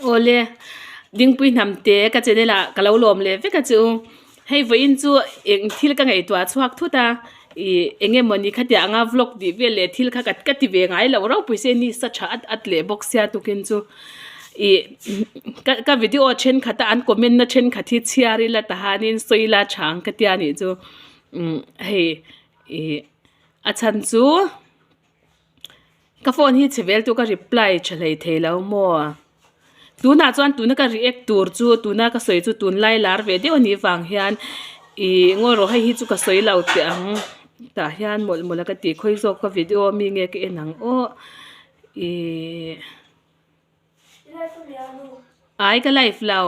Awle, Dingpui Hnamte ka channel ah ka lo lawm leh vek a chu. Hei vawiin chu eng thil ka ngaihtuah chhuak thut a, ih eng emawni khatiang anga vlog tih vel leh thil kha ka ti ve ngai loh ropui se ni sa tha at at leh bawk sia tukin chu ih ka ka video thenkhat a an comment na thenkhat hi chhiar ila tahanin sawi ila tha ang ka tia nih chu umm hei ih a chhan chu. Ka phone hi chhe vel tu ka reply tha hlei thei lo maw? Tunah chuan tuna ka react tur chu tuna ka sawi chu tunlai lar ve deuh anih vang hian ih ngawi rawh hei hi chu ka sawi lo teh ang tah hian mawlh mawlh a ka tih khawi zawk ka video ami nge ka en ang aw ih. Ai ka live lo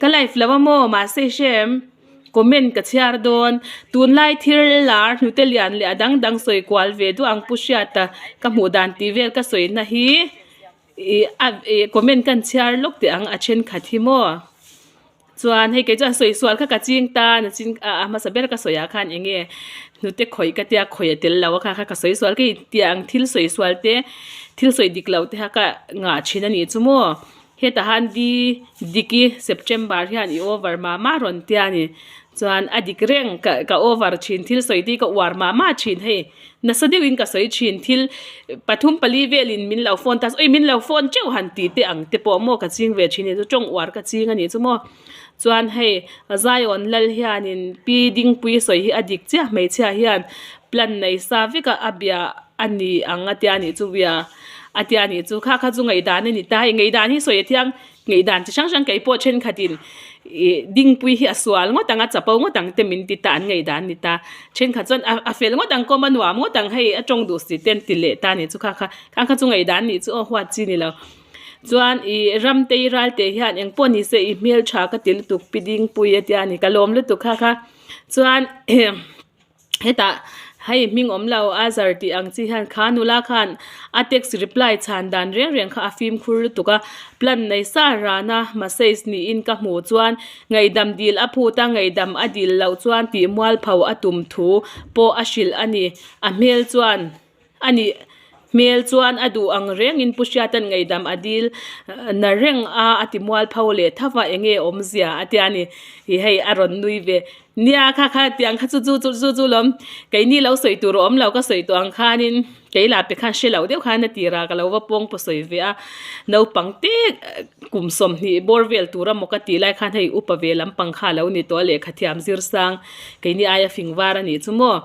ka live lo a maw mahse i hre em comment ka chhiar dawn tunlai thil lar hnute lian leh a dang dang sawi kual ve duah ang pu hriata ka hmuh dan tih vel ka sawi na hi ih a ih comment kan chhiar lawk teh ang a thenkhat hi maw. Chuan hei kei chuan sawi sual kha ka ching ta na chin a a hmasa ber ka sawi ah khan eng nge hnute khawih ka tia khawih a tel lo a kha kha ka sawi sual ka intia ang thil sawi sual te thil sawi dik lo te kha ka ngah thin a nih chu maw hetah han di diki September hian i over mah mah rawn tia a ni chuan a dik reng ka ka over thin thil sawi te hi ka uar mah mah thin hei nasa deuhin ka sawi thin thil pathum pali velin min lo phone ta oi min lo phone teuh han tih te ang te pawh maw ka ching ve thin a ni chu tawng uar ka ching a nih chu maw chuan hei Zion lal hianin pi Dingpui sawi hi a dik chiah hmeichhia hian plan nei sa vek a a bia a ni ang a tia nih chu bia a tia nih chu kha kha chu ngaihdan a ni ta hei ngaihdan hi sawi a thiang Ngaihdan chi hrang hrang kei pawh thenkhatin ih dingpui hi a sual ngawt ang a chapo ngawt ang te min ti ta an ngaihdan a ni ta. Thenkhat chuan a a fel ngawt ang kawm a nuam ngawt ang hei a tawng duh si te an ti leh ta a ni chu kha kha khang kha chu ngaihdan a nih chu aw huat chi a ni lo. Chuan ih Ramtei Ralte hian eng pawh ni se ih hmeltha ka ti lutuk pi dingpui a tia a ni ka lawm lutuk kha kha. Chuan hetah hei hming awm lo a zar tih ang chi hian kha nula khan a text reply chhan dan reng reng kha a fimkhur lutuk a plan nei sa ran a message niin ka hmuh chuan ngaihdam dil a phut a ngaihdam a dil loh chuan tih mualpho a tum thu pawh a hrilh a ni a hmel chuan. A nih hmel chuan a duh ang rengin Pu Hriata'n ngaihdam a dil na reng a, a ti mual pho leh tha va, enge awmzia a tia ni hi hei a rawn nui ve. Nia kha kha tiang kha chu chu chu chu chu lawm keini lo sawi tur a awm lo ka sawi tawh ang khanin kei lah pe khan hre lo deuh khan a tirah ka lo va pawng paw sawi ve a, naupang te kum 20 bawr vel tur amaw ka tih lai khan hei upa ve lampang kha a lo ni tawh a lehkha thiam zir sang keini aia fing var a nih chu maw.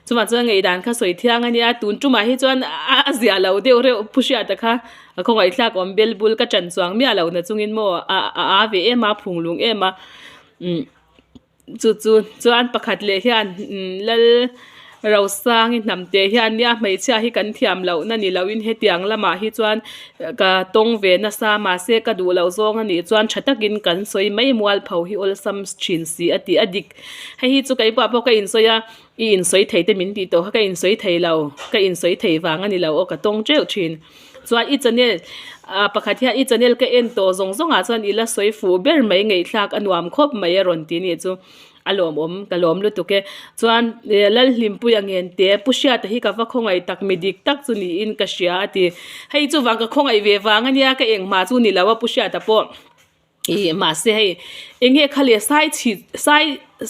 Chuvang chuan ngaihdan kha sawi thiang a nia, tun tumah hi chuan a ziah lo deuh reuh Pu Hriata kha a khawngaihthlak awm bel bul ka chan chuang miah lo na chungin maw a a a ve em a, a phung lung em a, umm chu chu chuan pakhat leh hian umm Lal Rosangi hnamte hian nia hmeichhia hi kan thiam loh na ni loin hetiang lamah hi chuan ka tawng ve nasa mahse ka duh loh zawng a nih chuan tha takin kan sawi mai mualpho hi awlsam thin si a tih a dik. Hei hi chu keipah pawh ka insawi a, i insawi thei te min tih tawh kha ka insawi thei lo, ka insawi thei vang a ni lo aw ka tawng teuh thin. Chuan i channel ah pakhat hian i channel ka en tawh zawng zawng ah chuan i la sawi fuh ber mai ngaihthlak a nuam khawp mai a rawn ti nih chu a lawmawm ka lawm lutuk e. Chuan Lalhlimpuia ngen te Pu Hriata hi ka va khawngaih tak mi dik tak chu niin ka hria a ti. Hei chuvang ka khawngaih ve vang a nia ka engmah chu ni lo a Pu Hriata pawh. Ih mahse hei eng nge kha leh sai chhi sai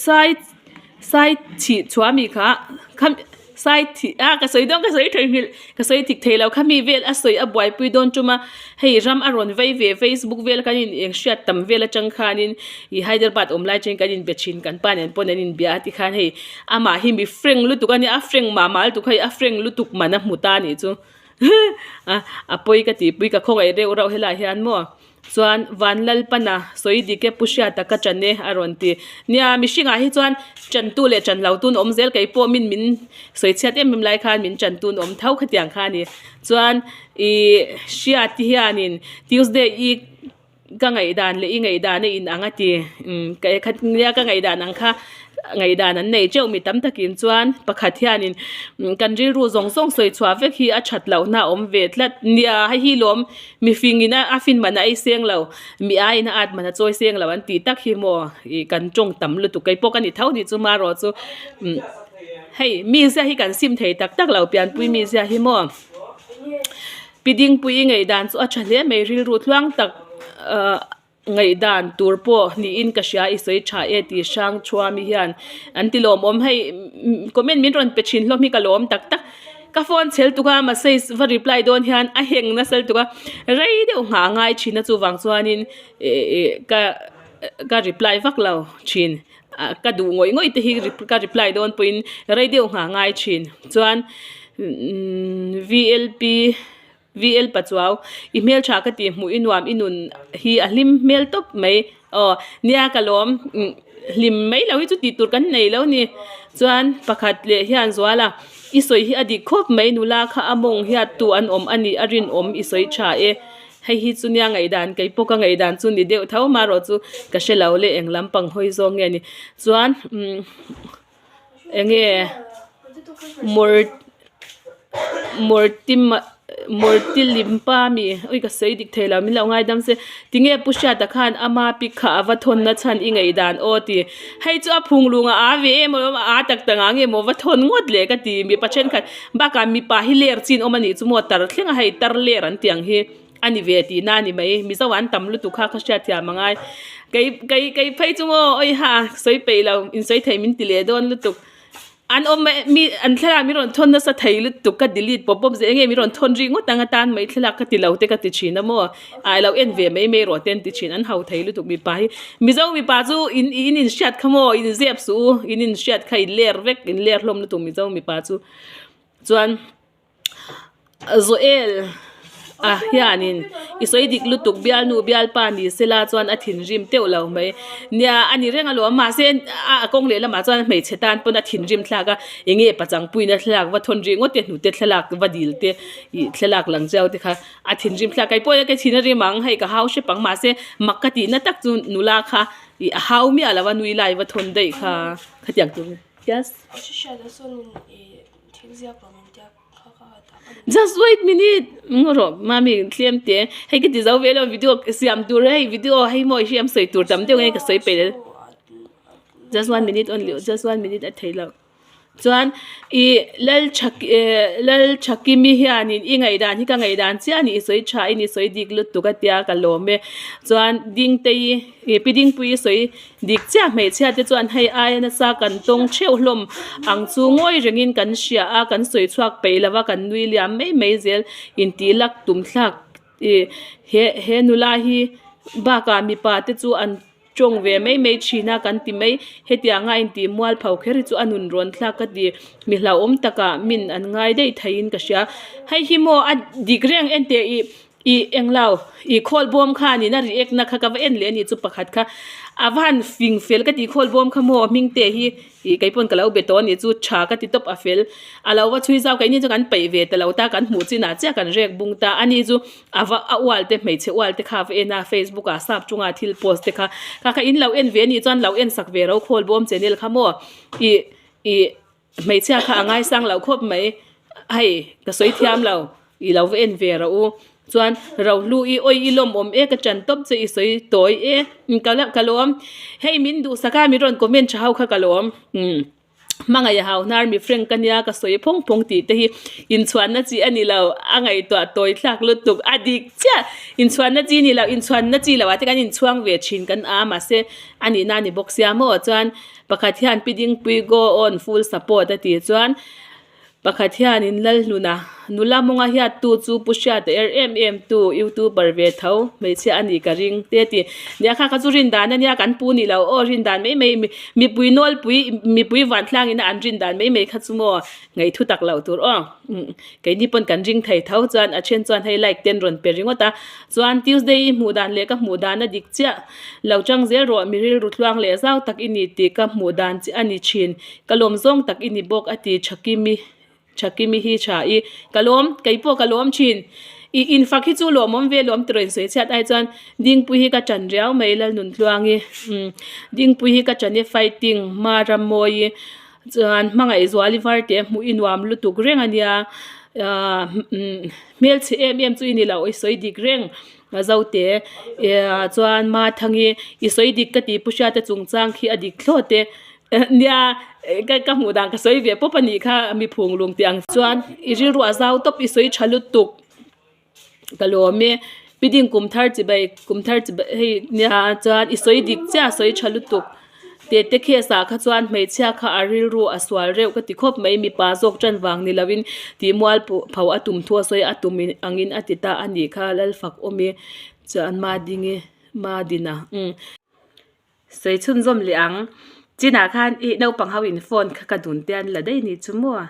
sai sai chhih chhuah mi kha kha sai thih a ka sawi dawn ka sawi thei nghilh ka sawi tik thei lo kha mi vel a sawi a buaipui dawn tum a hei ram a rawn vei ve facebook vel kan in eng hriat tam vel atang khanin ih Hyderabad awm lai atangin kan inbe thin kan pa nen pawn an inbia a tikhan hei amah hi mi frank lutuk a nia a frank mah mah lutuk hei a frank lutuk man a hmu ta a nih chu a a pawi ka tihpui ka khawngaih reuh reuh helaiah hian maw. Chuan Vanlalpana sawi dik e Pu Hriata ka chan e a rawn ti. Nia mihringah hi chuan chantu leh chan lo tun awm zel kei pawh min min sawi chhiat em em lai khan min chan tun awm tho khatiang kha a ni. Chuan ih Hriati hianin Tuesday i ka ngaihdan leh i ngaihdan a in ang a ti. Umm nia ka ngaihdan ang kha Ngaihdan an nei teuh mi tam takin chuan pakhat hianin kan rilru zawng zawng sawi chhuah vek hi a that lohna a awm ve tlat nia hei hi lawm mifing in a fin man a ei seng lo mi aiin a at man a chawi seng lo an tih tak hi maw ih kan tawng tam lutuk kei pawh ka ni tho ni chu marawh chu hei mi zia hi kan sim thei tak tak lo pianpui mi zia hi maw pi dingpui i ngaihdan chu a tha hle mai rilru tluang tak. Ahh ngaihdan tur pawh niin ka hria i sawi tha e tih hrang thuami hian an ti lawmawm hei comment min rawn pe thin hlawm hi ka lawm tak tak ka phone chhel tuk a message va reply dawn hian a heng nasa lutuk a rei deuh nghah a ngai thin a chuvang chuanin ih ka ka reply vak lo thin ah ka duh ngawih ngawih te hi ka reply dawn pawhin rei deuh nghah a ngai thin chuan imm v l p. VL Pachuau, I hmeltha ka tih hmuh i nuam i nun hi a hlim hmel tawp mai. Aw, nia ka lawm hlim mai lo hi chu tih tur kan nei lo ni. Chuan pakhat leh hian Zuala, I sawi hi a dik khawp mai nula kha a mawng hiat tu an awm a nih a rinawm i sawi tha e. Hei hi chu nia ngaihdan kei pawh ka ngaihdan chu ni deuh tho marawh chu ka hre lo le eng lampang hawi zawng nge ni. Chuan umm. Enge Murtilimpa mi ui ka sawi dik thei lo min lo ngaidam se tinge Pu Hriata khan ama pic kha a va thawn na chhan i ngaihdan aw ti hei chu a phung lung a a ve em alawm a a tak tak ang nge maw va thawn ngawt le ka ti mipa thenkhat bakah mipa hi ler chin awm a nih chu maw tar thleng a hei tar ler an tih ang hi. A ni ve tih na a ni mai. Mizo an tam lutuk kha ka hriat thiam a ngai. Kei kei kei phei chu maw awi ha sawi peih lo in sawi thei min ti leh dawn lutuk. An awm mai mi an thlalak min rawn thawn nasa thei lutuk ka delete pawp pawp zel enge min rawn thawn ri ngawt ang atan mai thlalak ka ti lo te ka ti thin a maw. Ai lo en ve mai mai rawh te an ti thin an hau thei lutuk mipa hi. Mizo mipa chu in in inhriat kha maw in zep suh u in inhriat kha in ler vek in ler hlawm lutuk mizo mipa chu. Chuan. Joel a hianin i sawi dik lutuk bialnu bialpa ni sela chuan a thinrim teuh lo mai nia a ni reng alawm mahse a kawng leh lamah chuan hmeichhe tan pawn a thinrim thlak a enge pachangpuina thlalak va thawn ri ngawt te hnute thlalak va dil te ih thlalak lang chiau te kha a thinrim thlak kei pawh ka thin a rim ang hei ka hau hrep ang mahse mak ka tihna tak chu nula kha ih a hau miah lo a nui lai va thawn daih kha khatiang tur yes. Just wait minute ngaw rawh mami tlem te hei ka ti zo ve lo video siam tur hei video hei maw hi am sawi tur tam deuh nge ka sawi peih lo just one minute only just one minute a thei lo chuan ih lal tha lal thakimi hianin i ngaihdan hi ka ngaihdan chiah a ni i sawi tha in i sawi dik lutuk a tia ka lawm e chuan dingtei ih pi dingpui sawi Dik chiah hmeichhia te chuan hei aia nasa kan tawng theuh hlawm ang chu ngawi rengin kan hria a, kan sawi chhuak peih lo va, kan nui liam mai mai zel intih lak tum thlak ih he he nula hi bakah mipa te chu an tawng ve mai mai thin a kan ti mai hetianga intih mual pho kher hi chu a nun rawn thlak ka ti mi hlauhawm takah min an ngai daih theiin ka hria hei hi maw a dik reng enteh ih Ih englo, ih khawl bawm kha nin a react na kha ka va en leh a nih chu pakhat kha a va han fing fel ka tih khawl bawm kha maw hming te hi ih kei pawn ka lo be tawh a nih chu tha ka ti tawp a fel a lo va chhui zau keini chu kan peih ve ta lo ta kan hmuh chin ah chiah kan rek bung ta a ni chu a va a ual te hmeichhe ual te kha a va en a facebook ah sap chunga thil post te kha kha kha in lo en ve a nih chuan lo en sak ve ro khawl bawm channel kha maw ih ih. Hmeichhia kha a ngaisang loh khawp mai, hei ka sawi thiam lo, i lo va en ve rawh u. Chuan Rohlu i awi i lawmawm e ka ṭan tawp che i sawi tawi e, ka ka lawm. Hei min duhsak a min rawn comment ṭha ho kha ka lawm. Umm hmangaih hau hnar mi frank ka nia ka sawi phawng phawng tih te hi inchhuanna chi a ni lo, a ngaihtuah tawi thlak lutuk a dik chiah. Inchhuanna chi a ni lo, inchhuanna chi loh ah te kan inchhuang ve ṭhin kan a mahse a nihna a ni bawk sia maw chuan. Pakhat hian Pi Dingpui go on full support a tih chuan pakhat hianin Lalhluna nula mawnga hiattu chu Pu Hriata er em em tu youtuber ve tho hmeichhia a nih ka ring te a ti. Nia kha kha chu rin dan a nia kan pu ni lo aw rin dan mai mai mipui nawlpui mipui vantlang ina an rin dan mai mai kha chu maw ngei thu tak loh tur aw keini pawn kan ring thei tho chuan a then chuan hei like ten rawn pe ringawt a chuan Tuesday i hmuh dan leh ka hmuh dan a dik chiah lo chang zel rawh mi rilru tluang leh zau tak i ni tih ka hmuh dan chiah a ni thin ka lawm zawng tak i ni bawk a ti Thakimi Thakimi hi tha i ka lawm keipawh ka lawm thin i infak hi chu lawmawm ve lawm tiraw insawi chhiat ai chuan Dingpui hi ka tan riau mai Lalnuntluangi umm Dingpui hi ka tan e fighting Maramawii. Chuan hmangaih zuali var te hmuh i nuam lutuk reng a nia ahh hmelchhe em em chu i ni lo i sawi dik reng a zote ah chuan mathangi i sawi dik ka tih pu hriata chungchang khi a dik thlawt e nia ka hmuh dan ka sawi ve pawp a nih kha mi phung lung tih ang chuan i rilru a zau tawp i sawi tha lutuk. Ka lawm e. Piding kum thar chibai kum thar chibai hei nia chuan i sawi dik chiah a sawi tha lutuk tete case ah kha chuan hmeichhia kha a rilru a sual reuh ka ti khawp mai mipa zawk tan vang ni lo in tih mual pawh pho a tum thu a sawi a tum ang in a ti ta a nih kha Lalfak awm i chuan Madingi Madina umm. Sawi chhunzawm leh ang. Chinah khan ih naupang ho in phone kha ka dun te an la daih ni chu maw.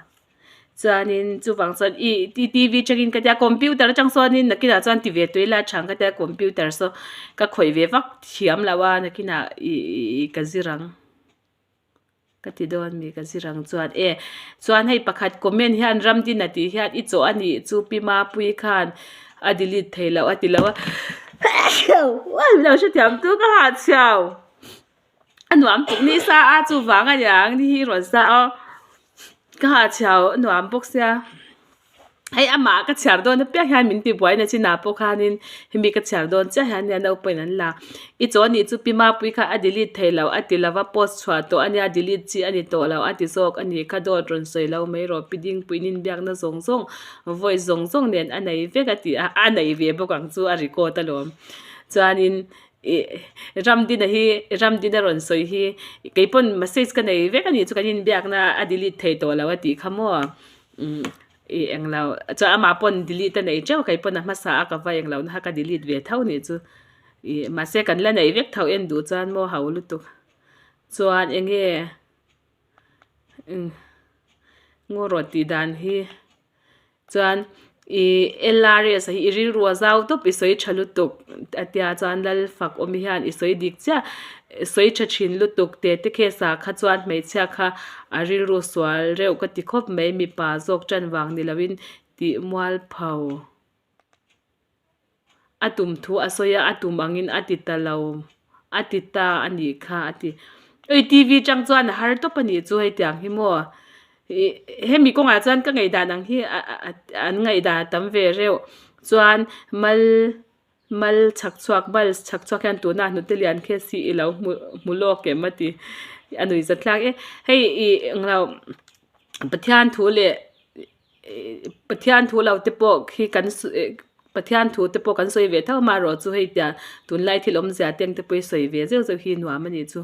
Chuanin chuvang chuan ih T_V atangin ka tia computer atang sawnin nakinah chuan ti ve tawh ila a chhang ka tia computer saw ka khawih ve vak thiam lo a nakinah ih ka zir ang. Ka ti dawn mi ka zir ang chuan e chuan hei pakhat comment hian Ramdina tih hian i chawh a nih chu Pi Mapuii khan a delete thei loh a ti lo a lo hrethiam tu ka ha chhiau a nuam tuk nisa a chuvang a niang ni hi rawn sa a ka ha chhiau a nuam bawk sia. Hei amah ka chhiar dawn apiang hian min ti buai na chinah pawh khanin hemi ka chhiar dawn chiah hian nia naupangin an la i chaw anih chu pi Mapuii kha a delete thei lo a ti lova post chhuah tawh ania delete chi a ni tawh lo a ti zawk a ni kha dawt rawn sawi lo mai rawh pi Dingpuiin inbiakna zawng zawng voice zawng zawng nen a nei vek a ti a a nei ve bawk ang chu a record alawm chuanin ih Ramdina hi Ramdina rawn sawi hi keipawn message ka nei vek a nih chu kan inbiakna a delete thei tawh lo a tih kha maw. Umm ih englo chuan amah pawn delete a nei teuh a kei pawn a hmasa a ka va englo na kha ka delete ve tho nih chu ih mahse kan la nei vek tho en duh chuan maw ho lutuk chuan eng nge umm ngaw rawh tih dan hi chuan ih L_R_S hi i rilru a zau tawp i sawi tha lutuk a tia chuan Lalfak awm hian i sawi dik chiah. Sawi tha thin lutuk te te case ah kha chuan hmeichhia kha a rilru sual reuh ka ti khawp mai mipa zawk tan vang ni loin tih mual pho a tum thu a sawi a a tum angin a ti ta lo a ti ta a nih kha a ti ui T_V tang chuan a har tawp a nih chu hei tiang hi maw ih hemi kawngah chuan ka ngaihdan ang hi an ngaihdan a tam ve reuh chuan mal. Mal chhak chhuak mal chhak chhuak hian tuna hnute lian khi si i lo hmu hmu lawk em a ti a nuih zat thlak e hei ih englo Pathian thu leh ih Pathian thu lo te pawh khi kan sawi Pathian thu te pawh kan sawi ve tho amaherawh chu hei tiang tunlai thil awmzia te ang te pawh hi sawi ve zeuh zeuh hi nuam a nih chu.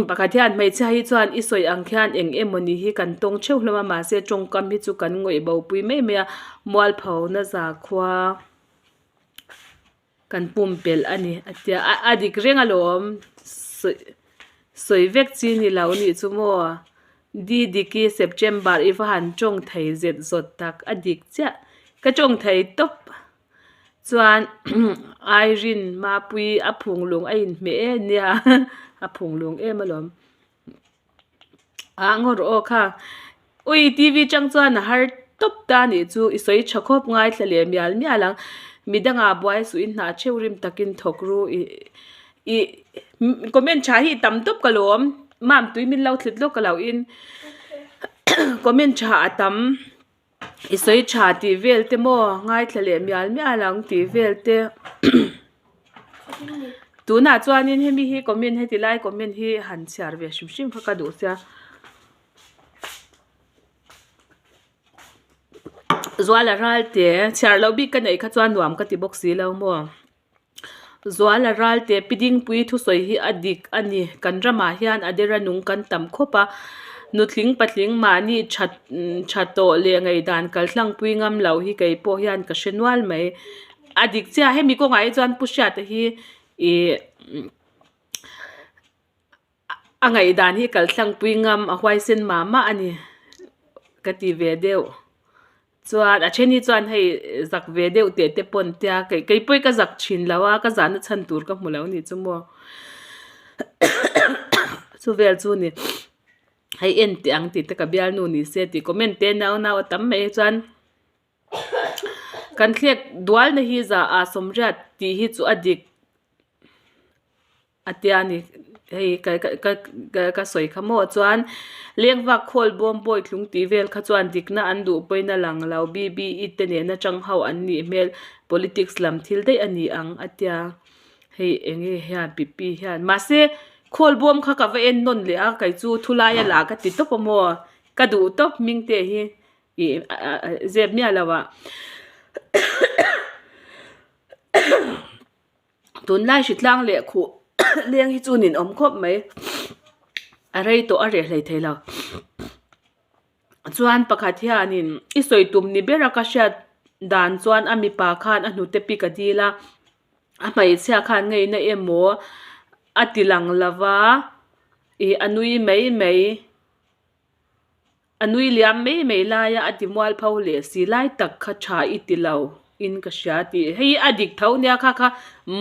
Pakhat hian hmeichhia hi chuan i sawi ang khian eng emawni hi kan tawng theuh hlawm a mahse tawngkam hi chu kan ngawih bo pui mai mai a mualpho na zakhua kan pumpelh a ni a tia a a dik reng alawm sawi sawi vek chi ni lo nih chu maw Didiki September i va han tawng thei zet zawt tak a dik chiah ka tawng thei tawp. Chuan Irene Mapuii a phunglung a inhmeh em nia a phunglung em alawm ah ngaw rawh aw kha ui T_V chang chuan a har tawp ta anih chu i sawi tha khawp ngaithla leh mial mial ang midangah buai suh in hnah theuh rim takin thawk ru ih ih comment tha hi tam tawp ka lawm mam tui min lo thlit lawk ka lo in comment tha a tam. I sawi tha tih vel te maw ngaithla leh mial mial ang tih vel te tunah chuanin hemi hi comment heti lai comment hi han chhiar ve hrim hrim kha ka duh sia Zuala Ralte chhiar loh bik ka neih kha chuan nuam ka ti bawk si lo maw. Zuala Ralte Pi Dingpui thusawi hi a dik a ni. Kan ramah hian a dera nung kan tam khawp a, nutling patling mahni tha tha tawh leh ngaihdan kaltlangpui ngam loh hi kei pawh hian ka hre nual mai. A dik chiah hemi kawngah hi chuan Pu Hriata hi ih a ngaihdan hi kaltlangpui ngam a huaisen mah mah a ni ka ti ve deuh. Chuan a then hi chuan hei zak ve deuh teh te pawn tia kei kei pawh hi ka zak thin lo a ka zahna chhan tur ka hmu lo a nih chu maw chu vel chu ni hei en teh ang tih te ka bialnu ni se tih comment te nau nau a tam mai chuan kan thlek dual na hi za ah sawmriat tih hi chu a dik. A tia ni hei ka ka ka ka sawi kha maw chuan lengvak khawl bawm bawi thlung tih vel kha chuan dikna an duh pawhin a lang lo B_B_E te nena tang ho an nih hmel politics lam thil daih a ni ang a tia hei eng nge hian pipi hian mahse khawl bawm kha ka va en nawn leh a kei chu thu laia lah ka ti tawp a maw ka duh tawp hming te hi ih zep miah lo ah. Tunlai hritlang leh khuh leng hi chu nin awm khawp mai a rei tawh a reh hlei thei lo chuan pakhat hianin i sawi tum ni bera ka hriat dan chuan a mipa khan a hnute pik a dil a a hmeichhia khan ngeina emaw a ti lang lova ih a nui mai mai. A nui liam mai mai laia a ti mual pho leh si lai tak kha tha i ti lo in ka hria tih hei a dik tho nia kha kha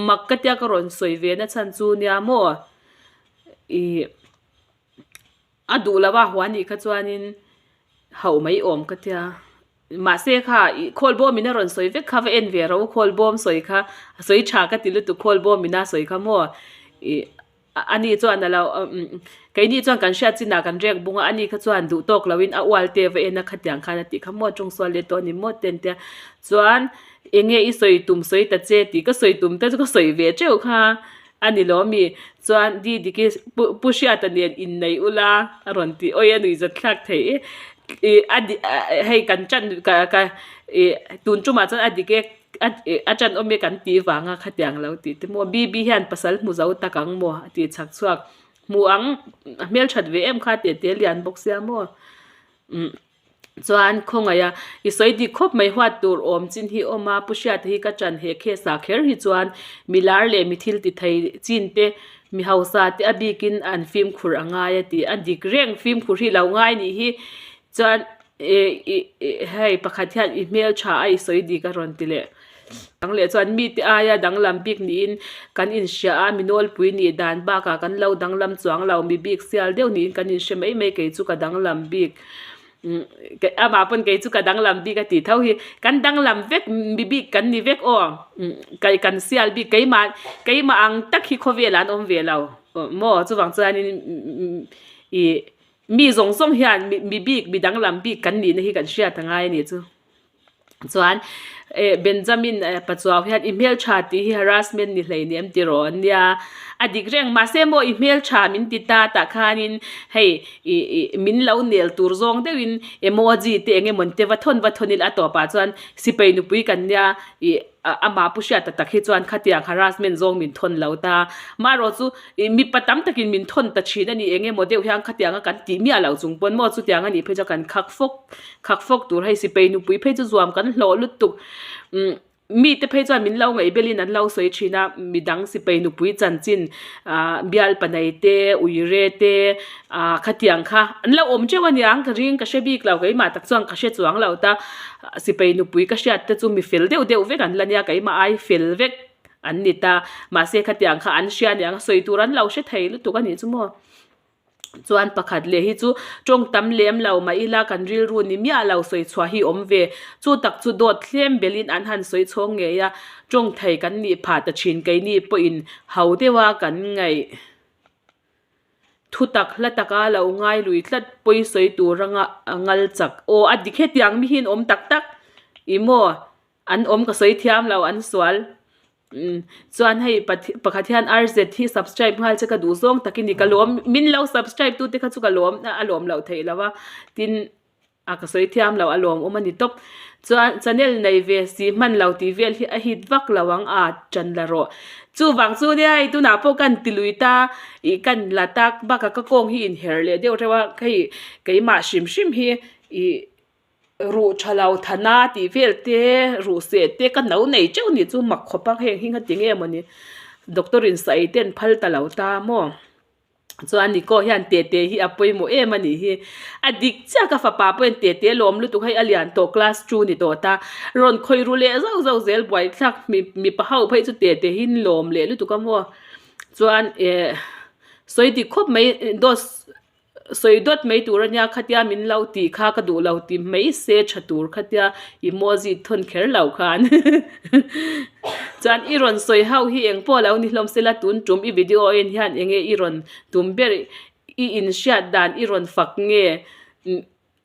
mak ka tia ka rawn sawi ve na chhan chu nia maw ih a duh lo a huan nih kha chuanin hauh mai awm ka tia mahse kha ih khawl bawm in a rawn sawi vek kha va en ve ro khawl bawm sawi kha a sawi tha ka ti lutuk khawl bawm in a sawi kha maw ih. Ani chuan a lo keini chuan kan hriat chinah kan rek bung a, ani kha chuan duh tawk loin a ual te va en a khatiang khan a tih kha maw tawngsual leh tawh a ni maw te an tia. Chuan eng nge i sawi tum sawi ta che tih ka sawi tum te chu ka sawi ve teuh kha a ni lo mi. Chuan Didiki Pu Pu Hriata nen innei ula a rawn ti awi a nuihzat thlak thei e. Ih a hei kan chan ka ka ih tun tumah chuan a dik e. A ṭan awm e kan tih vanga khatiang lo tih te maw BB hian pasal hmu zo tak ang maw a tih chhak chhuak hmu ang a hmelṭhat ve em kha teh te lian bawk sia maw umm chuan khawngaih a i sawi dik khawp mai huat tur awm chin hi awm a pu hriata hi ka ṭan he case ah kher hi chuan mi lar leh mi thil ti thei chin te mi hausa te a bikin an fimkhur a ngai a tih a dik reng fimkhur hi lo ngai nih hi chuan. Ih ih ih hei pakhat hian i hmel tha a i sawi dik a rawn ti leh ang leh chuan mite aia danglam bik niin kan inhria a mi nawlpui nih dan bakah kan lo danglam chuang lo mi bik sial deuh niin kan inhre mai mai kei chu ka danglam bik umm amah pawn kei chu ka danglam bik a tih tho hi kan danglam vek mi bik kan ni vek aw umm kai kan sial bik keimah keimah ang tak hi khawvelah an awm ve lo maw chuvang chuanin ih. Mi zawng zawng hian mi bik, mi danglam bik kan nihna hi kan hriat a ngai a nih chu. Chuan eh Benjamin Pachuau hian i hmeltha tih hi harassment ni hlei ni em ti rawh nia. A dik reng mahse maw i hmeltha min ti ta tah khanin hei ih ih min lo nel tur zawng deuhin emoji te eng emaw te va thawn va thawn ila a tawpah chuan sipai nupui kan nia ih Amah pu hriat ta tak hi chuan khatiang harassment zawng min thawn lo ta. Marawh chu ih mipa tam takin min thawn ta thin a ni. Eng emaw deuh hian khatianga kan tih miah loh chung pawn maw chutiang a nih phei chuan kan khak fawk khak fawk tur hei sipai nupui phei chu zuam kan hlawh lutuk. Umm mite phei chuan min lo ngaih belin an lo sawi thin a, midang sipai nupui chanchin ah bial panai te uire te ah khatiang kha an lo awm teuh a niang ka ring ka hre bik lo keimah tak chuan ka hre chuang lo ta. Sipai nupui ka hriat te chu mi fel deuh deuh vek an la nia keimah ai fel vek an ni ta mahse khatiang kha an hria aniang a sawi tur an lo hre thei lutuk a nih chu maw chuan pakhat leh hi chu tawng tam lem lo mah ila kan rilru ni miah lo sawi chhuah hi awm ve chu tak chu dawt thlem belin an han sawi chhawng ngei a tawng thei kan nih phah ta thin keini pawhin ho deuha kan ngaih. Thutak hla taka lo ngai lui tlat pawi sawi tur anga a ngal chak. Aw a dik hetiang mi hi an awm tak tak i maw an awm ka sawi thiam lo an sual umm chuan hei pakhat hian RZ hi subscribe nghal che ka duh zawng tak i ni ka lawm min lo subscribe tu te kha chu ka lawm a lawm loh theih lo a tin A ka sawi thiam lo a lawmawm a ni tawp. Chuan channel nei ve si hman lo tih vel hi a hit vak lo ang a ṭan la rawh. Chuvang chu nia hei tunah pawh kan ti lui ta ih kan la tak bakah ka kawng hi inher leh deuh reuh a hei keimah hrim hrim hi ih ruh tha lo thana tih vel te ruh seh te ka no nei teuh nih chu mak khawp a heng hi ngati nge mawni doctor in sawi ten phal ta lo ta maw. Chuan Nico hian Tete hi a pawimawh em a nih hi. A dik chiah ka fapa pawhin Tete lawm lutuk hei a lian tawh class two ni tawh ta. Rawn khawih ru leh zauh zauh zel buaithlak mi mipa ho phei chu Tete hi an lawm leh lutuk a maw. Chuan eh sawi dik khawp mai dawt sawi dawt mai tur a nia khatia min lo tih kha ka duh lo ti mai se tha tur khatia emoji thawn kher lo khan. Chuan i rawn sawi ho hi eng pawh lo ni hlawm sela tun tum i video en hian eng nge i rawn tum ber i inhriat dan i rawn fak nge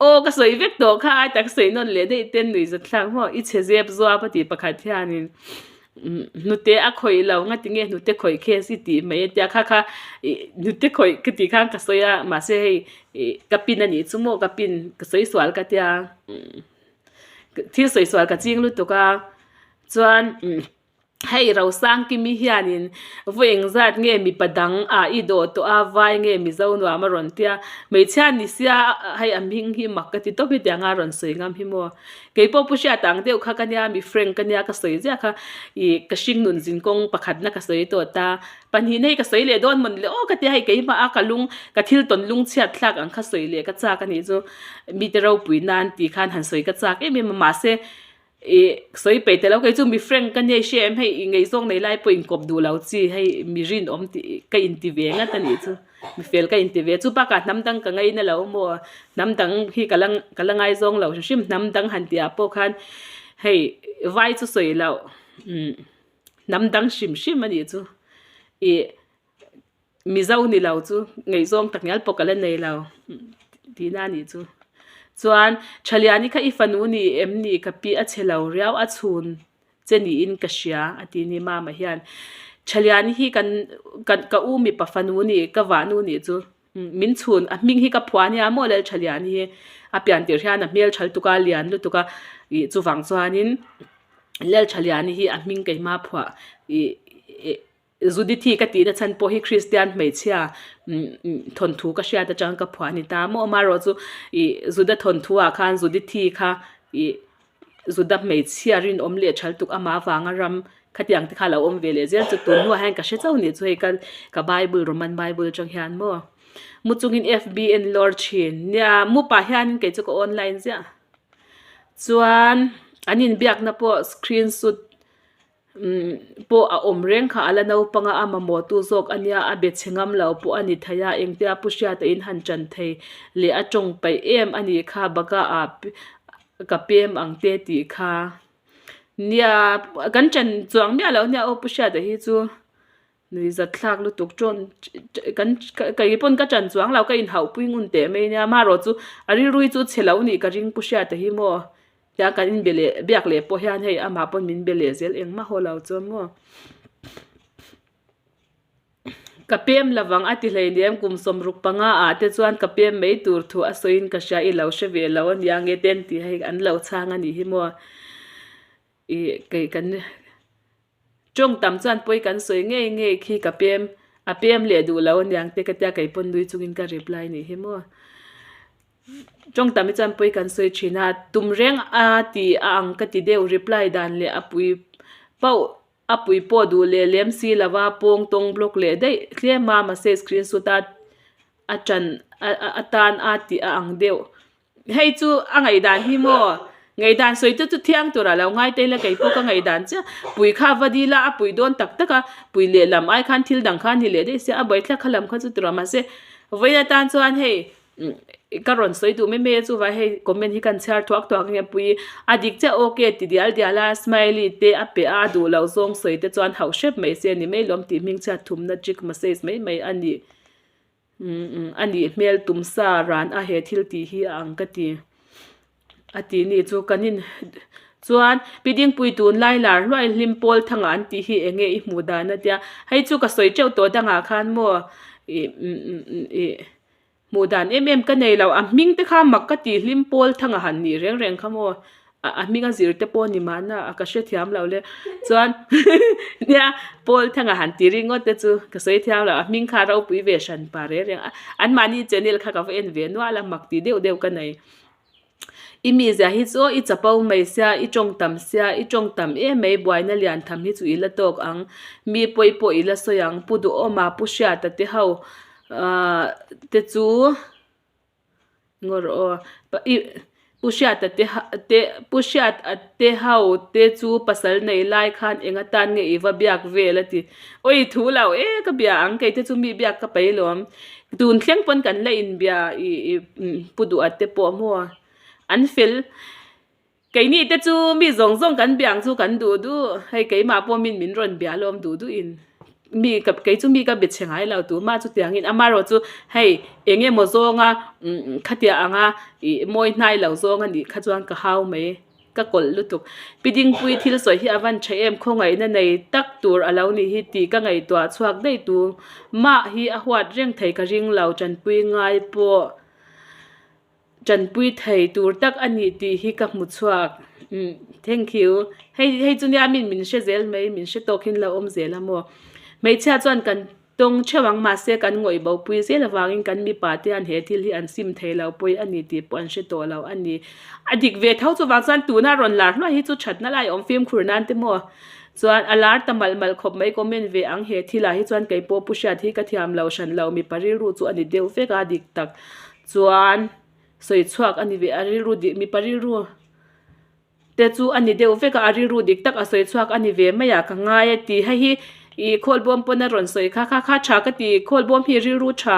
aw ka sawi vek tawh kha ai tak sawi nawn leh daih ten nuih zat thlak maw i chhe zep zuap a tih pakhat hianin hnute a khawih lo nga tinge hnute khawih case i tih mai a tia kha kha ih hnute khawih ka tih khan ka sawi a mahse hei ih ka pin a nih chu maw ka pin ka sawi sual ka tia. Thil sawi sual ka ching lutuk a chuan umm. Hei Rosangkimi hianin vawi engzat nge mipa dang ah i dawh tawh a, vai nge Mizo nuam a rawn tia, hmeichhia ni sia hei a hming hi mak ka ti tawp hi tiang a rawn sawi ngam hi maw. Keipawh Pu Hriata ang deuh kha ka nia mi frank ka nia ka sawi ziah kha ih ka hringnun zinkawng pakhatna ka sawi tawh ta, pahnihna hi ka sawi leh dawn mawn le aw ka tia hei keimah a ka lung ka thil tawn lung chhiat thlak ang kha sawi leh ka chak a nih chu mite ropui nan tih khan han sawi ka chak em em a mahse Ih sawi peih ta lo kei chu mi frank ka nia i hria em hei i ngaihzawng nei lai pawh inkawp duh lo chi hei mi rinawm tih ka inti ve ngat a nih chu mi fel ka inti ve chu bakah hnam dang ka ngaina lo maw hnam dang hi ka la ka la ngaizawng lo hrim hrim hnam dang han tih ah pawh khan hei vai chu sawi loh umm hnam dang hrim hrim a nih chu ih Mizo ni lo chu ngaihzawng tak ngial pawh ka la nei lo tihna a nih chu. Chuan Thaliani kha i fanu ni em ni ka pi a chhe lo riau a chhun che niin ka hria a ti ni mama hian. Thaliani hi kan kan ka u mipa fanu ni ka vahnu nih chu min chhun a hming hi ka phuah ania maw lel Thaliani hi a pian tirh hian a hmel tha lutuk a lian lutuk a ih chuvang chuanin lel Thaliani hi a hming keimah phuah ih ih. Judithi ka tihna chhan pawh hi Kristian hmeichhia thawnthu ka hriat atang ka phuah a ni ta maw amaherawh chu ih Juda thawnthu ah khan Judithi kha ih Juda hmeichhia rinawm leh thal tuk amah avanga ram khatiang te kha a lo awm ve leh zel chu tun hnuah hian ka hre chauh nih chu hei ka ka bible Roman bible atang hian maw mu chungin F_B en lawr thin nia mu pah hianin kei chu ka online ziah chuan an inbiakna pawh screenshot Umm pawh a awm reng kha a la naupang a, a mamawh tu zawk a nia, a be chhe ngam lo pawh a ni thei a, engtia Pu Hriata in han ṭan thei leh a tawng paih em a nih kha baka ah ka pem ang te tih kha nia kan ṭan chuang miah lo nia aw Pu Hriata hi chu. Nui zat thlak lutuk ṭawn kan kei pawn ka ṭan chuang lo ka inhauh pui ngun teh mai nia amaherawh chu a rilru hi chu chhe lo nih ka ring pu hriata hi maw tia kan inbe leh biak leh pawh hian hei amah pawn min be leh zel engmah haw lo chuan maw ka pem lovang a ti hleinem kum sawmruk panga ah te chuan ka pem mai tur thu a sawiin ka hria i lo hre ve lo ania nge te an tih hei an lo chhang a nih hi maw. Ih kei kan tawng tam chuan pawi kan sawi ngei ngei khi ka pem a pem leh duh lo aniang te ka tia kei pawn nui chungin ka reply nih hi maw. Tawng tam hi chuan pawi kan sawi thin a tum reng a tih a ang ka ti deuh reply dan leh a pui pauh a pui pawh duh leh lem si lova pawng tawng block leh daih tlem a mahse screenshot a a tan a tan a tih a ang deuh. Hei chu a ngaihdan hi maw? Ngaihdan sawi te chu thiang turah lo ngai ta ila kei pawh ka ngaihdan chiah. Pui kha va dil a, a pui dawn tak tak a, pui leh lam ai khan thil dang kha a ni leh daih sia, a buaithlak kha lam kha chu tura mahse vawiin atan chuan hei ka rawn sawi duh mai mai a chuvah hei comment hi kan chhiar thuak thuak ang e pui a dik chiah ok ti dial dial a smiley te a pe a a duh loh zawng sawi te chuan hauh hrep mai se a ni mai lawm tih hming chhiat thumna trick massage mai mai a ni. Umm a nih hmel tum sa ran a he thil tih hi a ang ka ti a tih ni chu kan in chuan pi dingpui tun lai lar hluai hlim pawl thangah an tih hi eng nge i hmuh dan a tia hei chu ka sawi teuh tawh dangah khan maw ih umm ih hmuh dan em em ka nei lo a hming te kha mak ka tih hlim pawl thangah han nih reng reng kha maw. A hming a zir te pawh ni mahna a ka hrethiam lo le chuan nia Paul thanga han ti ringawt te chu ka sawi thiam lo a hming kha ropui ve hran pa reng reng a anmahni channel kha ka va en ve nual a mak tih deuh deuh ka nei i mizia hi chu i chapo mai sia i tawng tam sia i tawng tam em mai buaina lian tham hi chu i la tawk ang mi pawi pawh i la sawi ang pu duhawma pu hriata te ho ahh te chu. Ngawr aw i Pu Hriata te te Pu Hriata te ho te chu pasal nei lai khan eng atan nge i va biak vel a ti. Awi thu lo e ka bia ang kei te chu mi biak ka pai lawm. Tun thleng pawn kan la inbia i i Pu Duha te pawh maw an fel. Keini te chu mi zawng zawng kan biang chu kan duh duh, hei keimah pawh min min rawn bia alawm duh duh in mi ka kei chu mi ka be chhe ngai lo tumah chutiangin amaherawh chu hei eng emaw zawnga umm khatiah anga ih mawi hnai lo zawng a nih kha chuan ka hau mai ka kawlh lutuk. Pi Dingpui thil sawi hi a van tha em khawngaihna nei tak tur a lo nih hi tih ka ngaihtuah chhuak daih tu mah hi a huat reng thei ka ring lo tanpui ngai pawh. Tanpui thei tur tak a nih tih hi ka hmu chhuak. Thank you. Hei hei chu nia min min hre zel mai min hre tawk hin lo awm zel a maw. Hmeichhia chuan kan tawng theuh ang mahse kan ngawih bo pui zel avangin kan mipa te hian he thil hi an sim thei lo pawi a ni tih pawh an hre tawh lo a ni. A dik ve tho chuvang chuan tuna rawn lar hluai hi chu thatna lai awm fimkhur nan te maw. Chuan a lar ta malh malh khawp mai comment ve ang he thilah hi chuan kei pawh pu hriat hi ka thiam lo hran lo mipa rilru chu a ni deuh vek a dik tak chuan sawi chhuak a ni ve a rilru dik mipa rilru te chu a ni deuh vek a a rilru dik tak a sawi chhuak a ni ve mai a ka ngai a ti hei hi ih khawlbawm pawn a rawn sawi kha kha kha tha ka ti khawlbawm hi rilru tha.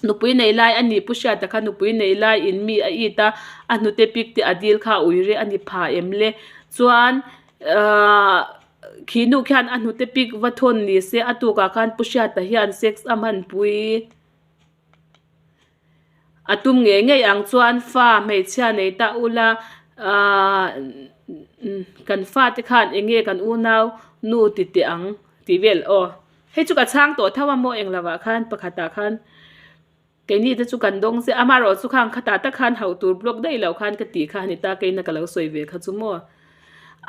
Nupui nei lai a ni Pu Hriata kha nupui nei lai in mi a it a, a hnute pik te a dil kha a ui reh a ni pha em le. Chuan ahh khi nu khian a hnute pik va thawn ni se a tukah khan Pu Hriata hian sex a hmanpui a tum ngei ngei ang chuan fa hmeichhia nei ta ula ahh kan fate khan eng nge kan unau nu ti teh ang tih vel aw. Hei chu ka chhang tawh tho a maw englo ah khan pakhat ah khan keini te chu kan dawng chiah a amaherawh chu khang khatah tak khan hauh tur block daih loh khan ka tih kha a ni ta keina ka lo sawi ve kha chu maw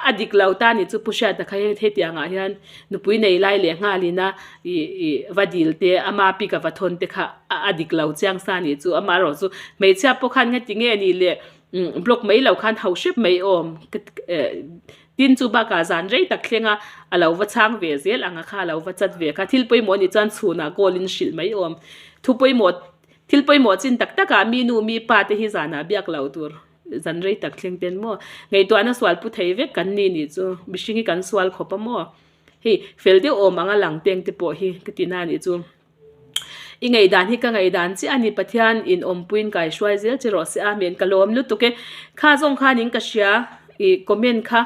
a dik lo ta ni chu Pu Hriata kha hetiang ah hian nupui nei lai leh nghal in a ih ih va dil te ama pi ka va thawn te kha a dik lo chiang sa ni chu amaherawh chu hmeichhia pawh khan ngati nge ni le block mai lo khan hauh hrep mai awm ka eh. Tin chu bakah zan rei tak thleng a, a lo va chhang ve zel ang a kha a lo va chat ve kha. Thil pawimawh nih chuan chhunah call in hrilh mai awm. Thu pawimawh, thil pawimawh chin tak takah mi nu mi pa te hi zanah biak lo tur zan rei tak thleng ten maw. Ngaihtuahna sual pu thei vek kan ni nih chu mihring hi kan sual khawp a maw. Hei fel deuh awm ang a lang teng te pawh hi ka ti na nih chu. I ngaihdan hi ka ngaihdan chiah a ni Pathian in awmpuiin kai hruai zel che rawh se Amen ka lawm lutuk e kha zawng khanin ka hria ih comment kha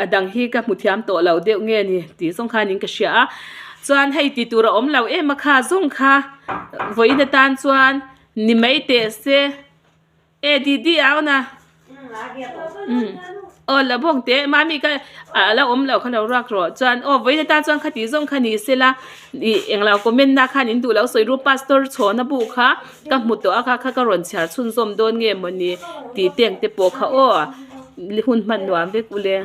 a dang hi ka hmu thiam tawh lo deuh nge ni tih zawng khanin ka hria a chuan hei ti tur a awm lo em a kha zawng kha vawiin atan chuan ni mai teh se. E didi au na aw la bawng teh mami ka a la awm lo kha lo ruak rawh chuan aw vawiin atan chuan khati zawng kha ni sela ih englo comment na khan in duh lo sawi ru pastor chhawna bu kha ka hmu tawh a kha kha ka rawn chhiar chhunzawm dawn nge mawni tih teng te pawh kha aw hun hman nuam vek ule.